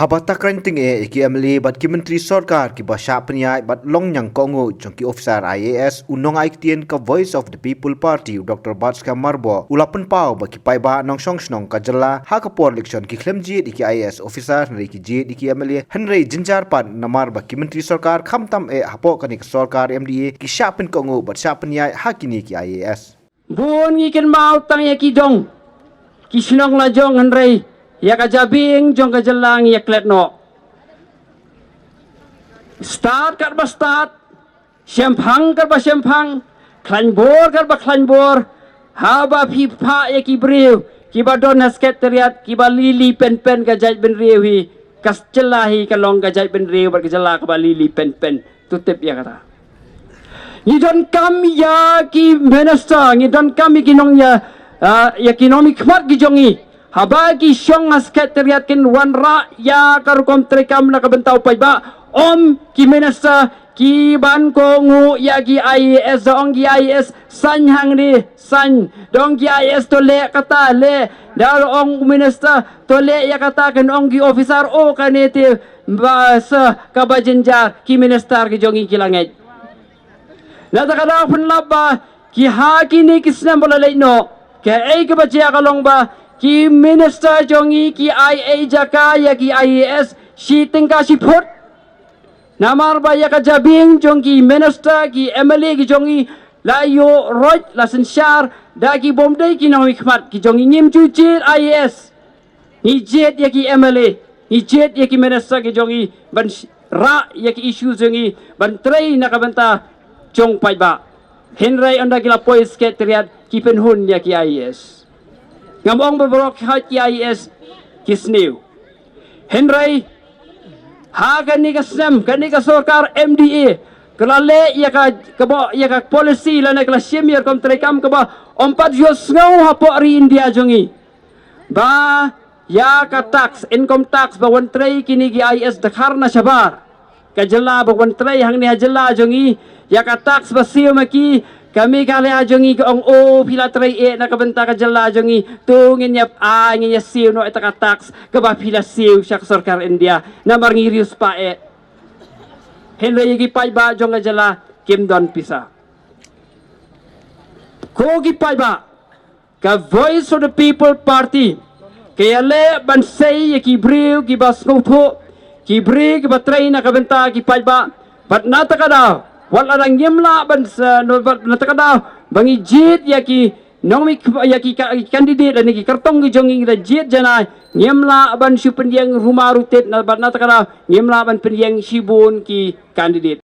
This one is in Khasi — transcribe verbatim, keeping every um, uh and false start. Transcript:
Haba takren tyngeh ïa ki M L A bad ki myntri sorkar kiba shah pynïaid bad long ñiangkohnguh jong ki officer I A S, u nongai ktien ka Voice of the People Party, u Doctor Batskhem Myrboh, u la pynpaw ba ki paidbah nongshong shnong ka jylla ha ka por election ki khlem jied ïa ki I A S officer hynrei ki jied ïa ki M L A, hynrei jynjar pat namar ba ki myntri sorkar khamtam eh hapoh kane ka sorkar M D A ki shah pynkohnguh bad shah pynïaid ha kine ki I A S. Bun ngi kynmaw tang ïa ki dong, ki shnong la jong, hynrei ïa ka jabieng jong ka jylla ngi ïa klet noh. Stad kat ba stad, shemphang kat ba shemphang, khlaiñ bor kat ba khlaiñ bor. Haba phi phah ïa ki briew kiba don ha Secretariat kiba lili penpen ka jaitbynriew hi, ka jylla hi ka long ka jaitbynriew bad ka jylla kaba lili penpen. To tip ïa kata. Ngi donkam ïa ki minister, ngi donkam ïa ki nong ïa, ah, ïa ki nongmihkhmat ki jong ngi. Haba ki shong ha Secretariat kin wanrah ïa ka rukom treikam na ka bynta u paidbah, ym ki minister ki ban kohnguh ïa ki I A S, da ong ki I A S saiñ hangne, saiñ, da ong ki I A S to leh kata, leh, da ong u minister to leh ïa kata, kan ong ki officer, oh, kane te ba sa kaba jynjar, ki minister ki jong ngi ki la ngeit. Na kata ka daw pynlap ba ki ha kine ki snem ba la leit noh, kaei kaba jia ka long ba ki minister jong ngi ki ai ei jaka ïa ki I A S shi tyngka shi phut. Namar ba ïa ka jabieng jong ki minister, ki M L A ki jong ngi la ïoh roit, la synshar da ki bym dei ki nongmihkhmat ki jong ngi. Ngim ju jied I A S, ngi jied ïa ki M L A, ngi jied ïa ki minister ki jong ngi ban sh-, rah ïa ki issue jong ngi ban trei na ka bynta jong paidbah. Hynrei ynda ki la poi Secretariat ki pynhun ïa ki I A S. Ngam ong ba baroh ki hait ki I A S ki sniew. Hynrei ha kane ka snem, kane ka sorkar M D A ka la leh ïa ka, kaba, ïa ka policy lane ka la shim ïa ka rukom treikam kaba ym pat ju sngew hapoh ri India jong ngi. Ba ïa ka tax, income tax ba wan trei kine ki I A S dkhar na shabar ka jylla, ba wan trei hangne ha jylla jong ngi, ïa ka tax ba siew ma ki, ka Meghalaya jong ngi ka ong, oh, phi la trei eh na ka bynta ka jylla jong ngi, to ngin ïa, ah, ngin ïa siew noh ïa ka tax kaba phi la siew sha ka sorkar India, namar ngi riewspah eh. Hynrei ïa ki paidbah jong ka jylla kim don pisa. Ko ki paidbah, ka Voice of the People Party ka ïaleh ban sei ïa ki briew kiba sngewthuh, ki briew kiba trei na ka bynta ki paidbah. Bad na kata ka daw, wat la dang ngim lah ban sa, no, bad na kata ka daw ba ngi jied ïa ki nongmih, ïa ki ka-, ki candidate lane ki kyrtong ki jong ngi, ngi da jied janai, ngim lah ban shu pynïeng rumar rutit, na, bad na kata ka daw ngim lah ban pynïeng shibun ki candidate.